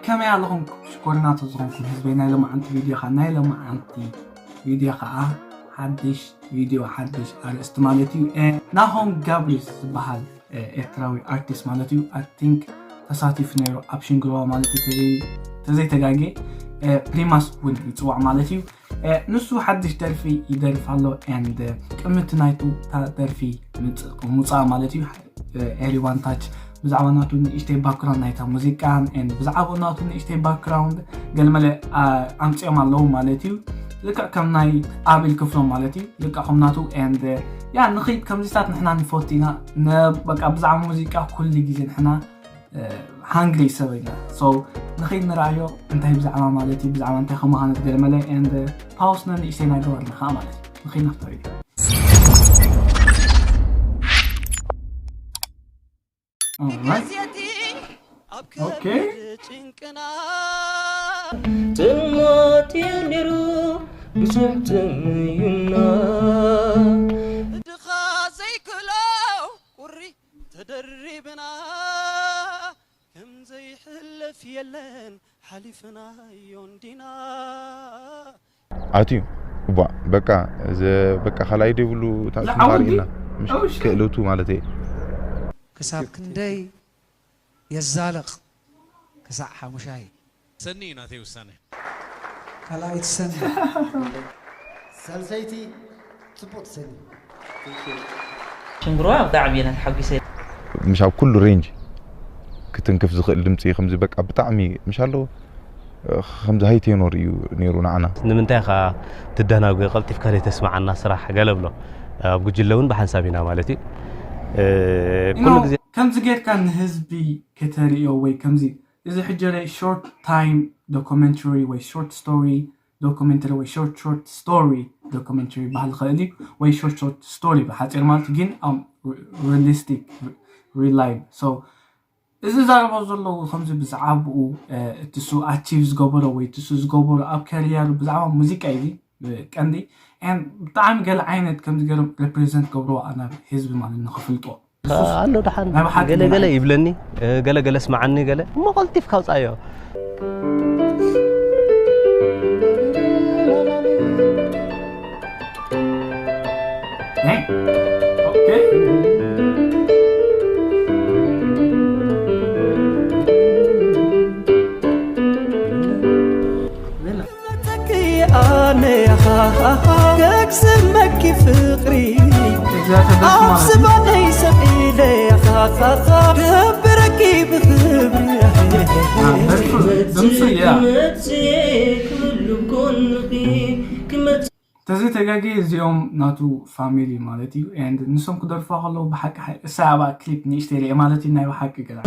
ከመይ ኣለኹም? ሽኮርና ተዝኾንኩም ህዝበይ፣ ናይ ሎማዓንቲ ቪድዮ ኸዓ፣ ናይ ሎማዓንቲ ቪድዮ ኸዓ ሓድሽ ቪድዮ፣ ሓድሽ ኣርእስቲ ማለት እዩ። ናሆም ጋብሪስ ዝበሃል ኤርትራዊ ኣርቲስት ማለት እዩ። ኣይ ቲንክ ተሳቲፉ ነይሩ ኣብ ሽንግርዋ ማለት እዩ፣ ተዘይ ተጋጌ። ፕሪማስ እውን ይፅዋዕ ማለት እዩ። ንሱ ሓድሽ ደርፊ ይደርፍ ኣሎ። And ቅምቲ ናይቱ እታ ደርፊ ምውፃእ ማለት እዩ። ኤሪዋን ታች ብዛዕባ ናቱ ንእሽተይ ባክግራውንድ ናይታ ሙዚቃን and ብዛዕባ ናቱ ንእሽተይ ባክግራውንድ ገለመለ ኣምፅኦም ኣለዉ ማለት እዩ። ልክዕ ከም ናይ ኣቤል ክፍሎም ማለት እዩ። ልክዕ ከም ናቱ and ያ ንኸይድ ከምዚታት ንሕና ንፈቱ ኢና። በቃ ብዛዕባ ሙዚቃ ኩሉ ግዜ ንሕና ሃንግሪ ሰብ ኢና። So ንኸይድ ንረኣዮ እንታይ ብዛዕባ ማለት እዩ፣ ብዛዕባ እንታይ ከምዃነት ገለመለ and ፓውስ ነንእሽተይ ናገበርና ከዓ ማለት እዩ። ንኸይድ ናፍታ ቪድዮ። Alright. Okay. ጥልማት እዩ ነይሩ ብዙሕ ትምዩና። ድኻ ዘይክእሎ ቁሪ ተደሪብና ከም ዘይሕለፍ የለን ሓሊፍናዮ እንዲና። ኣትዩ እቧ በቃ ዘ በቃ ካልኣይ ደይብሉ ታእስምካ ርእና ምሽ ክእለቱ ማለት እየ። ክሳብ ክንደይ የዛልቕ ክሳዕ ሓሙሻይ። ሰኒ እዩ ናተይ ውሳነ። ካልኣይቲ ሰኒ። ሳልሰይቲ ጽቡቕ ሰኒ። ሽንግርዋ ብጣዕሚ እየ ተሓጒሰ። ምሽ ኣብ ኩሉ ሬንጅ ክትንክፍ ዝኽእል ድምፂ ከምዚ በቃ ብጣዕሚ ምሽ ኣለዎ። ከምዚ ሃይ ቴኖር እዩ ነይሩ ንዓና። ንምንታይ ኢኻ ትደናጎ ቀልጢፍካ ዘይተስምዓና ስራሕ ገለ ብሎ። ኣብ ጉጅለ እውን ብሓንሳብ ኢና ማለት እዩ። ኩሉ ግዜ ከምዚ ጌርካ ንህዝቢ ከተርእዮ ወይ ከምዚ እዚ ሕጂ ርእ short time documentary ወይ short story documentary ወይ short short story documentary ይበሃል ይኽእል እዩ ወይ short short story ብሓፂር ማለት ግን realistic real life so እዚ ዛረቦ ዘለዉ ከምዚ ብዛዕባኡ እቲ ሱ ኣቺቭ ዝገበሮ ወይ እቲ ሱ ዝገበሮ ኣብ ከርየሩ ብዛዕባ ሙዚቃ እዩ ቀንዲ ብጣዕሚ ገለ ዓይነት ከምዚ ገለ ሬፕሬዘንት ገብርዎ ናብ ህዝቢ ማለት ንክፍልጦ ኣሎ ደሓን ገለ ገለ ይብለኒ ገለ ገለ ስማዓኒ ገለ እሞ ቀልጢፍካ ኣውፃዮ ስመኪ ፍቅሪ ኣብ ዝባነይ ሰቂለ ደብረኪ ብክብሪ ተዘይተጋጊ እዚኦም ናቱ ፋሚሊ ማለት እዩ and ንሶም ክደርፉ ከለዉ ብሓቂ እሳ ኣብኣ ክሊፕ ንእሽተይ ርኤ ማለት እዩ ናይ ብሓቂ ገዛ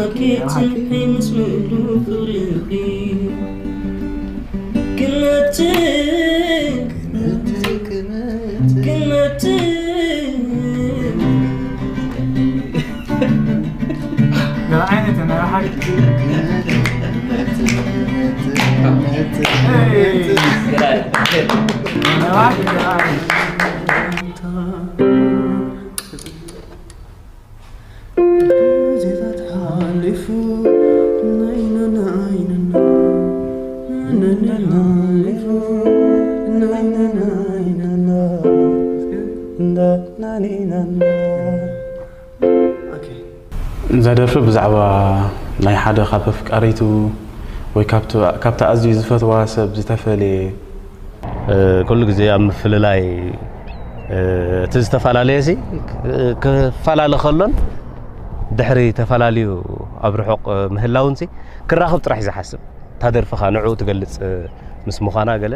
እዛ ደርፊ ብዛዕባ ናይ ሓደ ካብ ኣፍቃሪቱ ወይ ካብቲ ኣዝዩ ዝፈትዋ ሰብ ዝተፈለየ ኩሉ ግዜ ኣብ ምፍልላይ እቲ ዝተፈላለየ ሲ ክፈላለ ከሎን ድሕሪ ተፈላለዩ ኣብ ርሑቕ ምህላውን ሲ ክራኸብ ጥራሕ እዩ ዝሓስብ። እታ ደርፊ ኸኣ ንዕኡ ትገልጽ ምስ ምዃና ገለ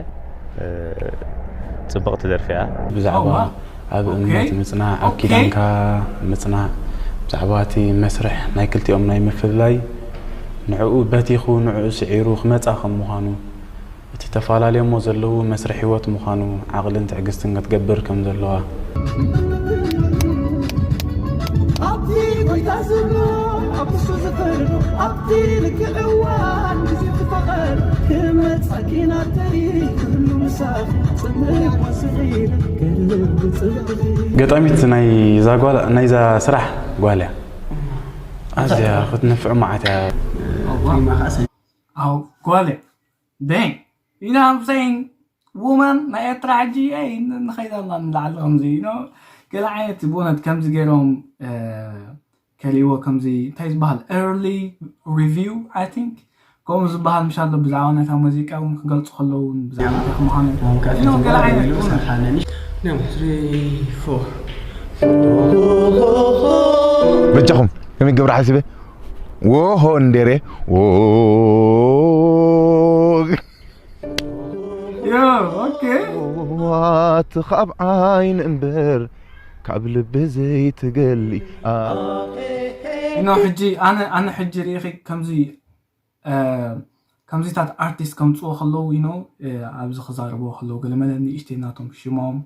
ጽብቕቲ ደርፊ እያ። ብዛዕባ ኣብ እምነት ምጽናዕ፣ ኣብ ኪዳንካ ምጽናዕ፣ ብዛዕባ እቲ መስርሕ ናይ ክልቲኦም ናይ ምፍልላይ ንዕኡ በቲኹ ንዕኡ ስዒሩ ክመጻ ከም ምዃኑ እቲ ተፋላልዮሞ ዘለዉ መስርሕ ህይወት ምዃኑ ዓቕልን ትዕግስትን ክትገብር ከም ዘለዋ። ኣብቲ ጎይታ ዝብሎ ኣብ ንሱ ዝፈርዶ ኣብቲ ልክዕ እዋን ግዜ ክፈቐር ክመጻኪ ናተይ ክህሉ ምሳኺ ጽምእ ወስኺ ክህሉ ጽብቕኺ። ገጣሚት ናይዛ ጓል ናይዛ ስራሕ ጓል እያ። ኣዝያ ክትነፍዕ መዓት እያ። ኣው ጓለ ደን you know what I'm saying? Woman ናይ ኤርትራ ሕጂ ይ ንኸይድ ኣላ ንላዕሊ ከምዚ you know ገለ ዓይነት ብእውነት ከምዚ ገይሮም ከርእይዎ ከምዚ እንታይ ዝበሃል early review I think ከምኡ ዝበሃል ምሻሎ ብዛዕባ ናይታ ሙዚቃ እውን ክገልፁ ከለዉ ብዛዕባ እንታይ ምዃኑ ገለ ዓይነት በጃኹም ከመይ ገብረ ሓሲበ ወሆ እንዴሬ Yeah, okay. ዋት ካብ ዓይን እምበር ካብ ልቢ ዘይትገሊ ኖ ሕጂ ኣነ ኣነ ሕጂ ርኢኺ ከምዚ ከምዚታት ኣርቲስት ከምፅዎ ከለዉ ኖ ኣብዚ ክዛረብዎ ከለዉ ገለመለ ንእሽተይ ናቶም ሽሞም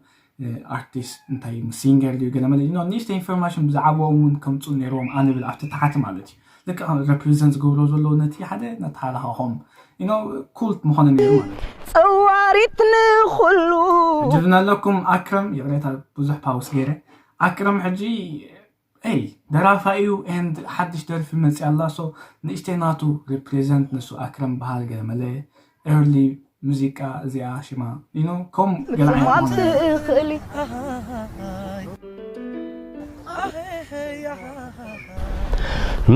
ኣርቲስት እንታይ ሲንገር ድዩ ገለመለ ኖ ንእሽተይ ኢንፎርሜሽን ብዛዕባኦም እውን ከምፁ ነይርዎም ኣነ ብል ኣብቲ ታሓቲ ማለት እዩ ልክዕ represent ዝገብሮ ዘለዉ ነቲ ሓደ ነተሓላኻኾም you know cult ምኾነ ነይሩ ማለት እዩ ጸዋሪት ንኹሉ ጅብና ኣለኩም ኣክረም ይቕሬታ ብዙሕ ፓውስ ገይረ ኣክረም ሕጂ ይ ደራፋ እዩ and ሓድሽ ደርፊ መፅያ ኣላ so ንእሽተይ ናቱ represent ንሱ ኣክረም በሃል ገለመለ early ሙዚቃ እዚኣ ሽማ you know ከም ገለ ዓይነት ምጽማም ዝኾነ ትኽእል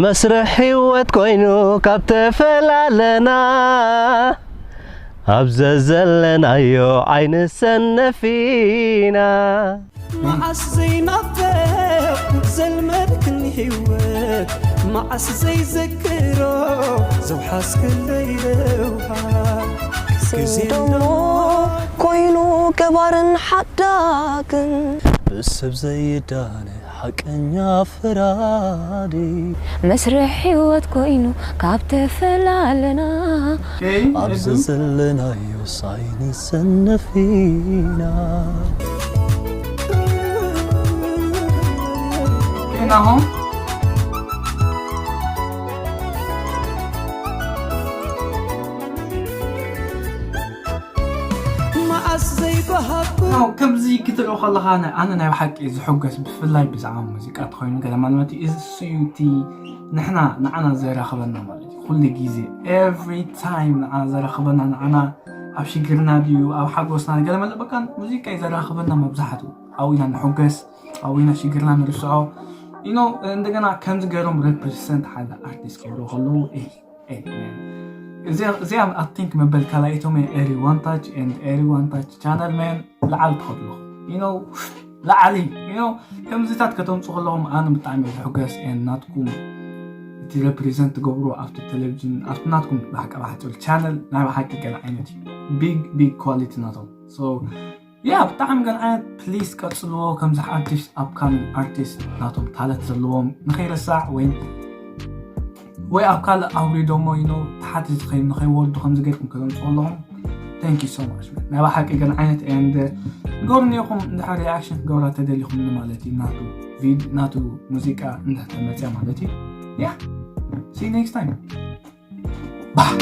መስርሕ ህይወት ኮይኑ ካብ ተፈላለና ኣብ ዘዘለናዮ ዓይንሰነፍ ኢና መዓስ ዘይናፍቕ ዘልመድክኒ ህይወት መዓስ ዘይዘክሮ ዘውሓስክለይ ለውሃ ስንዶሞ ኮይኑ ገባርን ሓዳግን ብሰብ ዘይዳነ ሓቀኛ ፈራዲ መስርሕ ህይወት ኮይኑ ካብ ተፈላለና ኣብ ዘዘለናዮ ዓይንሰነፍ ኢና ናሆም መዓስ ዘይጓሃኩ ከምዚ ክትርኢ ከለኻ ኣነ ናይ ብሓቂ ዝሕገስ ብፍላይ ብዛዕባ ሙዚቃ ተኮይኑ ገለ ማለት እዩ እሱ እዩ እቲ ንሕና ንዓና ዘራኽበና ማለት እዩ ኩሉ ግዜ every time ንዓና ዘራኽበና ንዓና ኣብ ሽግርና ድዩ ኣብ ሓጎስና ገለ ማለት በቃ ሙዚቃ እዩ ዘራኽበና መብዛሕትኡ ኣብኡ ኢና ንሕገስ ኣብኡ ኢና ሽግርና ንርስዖ you know እንደገና ከምዚ ገይሮም represent ሓደ ኣርቲስት ክብሩ ከለዉ እዚኣ I think መበል ካልኣይቶም እየ everyone touch and everyone touch channel man ላዓል ትኸድሉ you know ላዓሊ you know ከምዚታት ከተምፁ ከለኹም ኣነ ብጣዕሚ ዝሕገስ and ናትኩም እቲ represent ትገብሩ ኣብቲ ቴሌቪዥን ኣብቲ ናትኩም ብሓቂ ብሓፂሩ channel ናይ ብሓቂ ገለ ዓይነት እዩ big big quality ናቶም so yeah ብጣዕሚ ገለ ዓይነት please ቀፅልዎ ከምዚ ሓድሽ upcoming artist ናቶም talent ዘለዎም ንኸይረሳዕ ወይ ወይ ኣብ ካልእ ኣውሪዶሞ you know ታሓቲ ዝኸይድ ንኸይወርዱ ከምዚ ገይርኩም ከተምፅኡ ኣለኹም thank you so much man ናይ ብሓቂ ገለ ዓይነት and ንገሩኒ ኢኹም እንድሕር reaction ክትገብራ ተደሊኹም ማለት እዩ ናቱ ቪድ ናቱ ሙዚቃ እንድሕር ተመፅያ ማለት እዩ yeah see you next time bye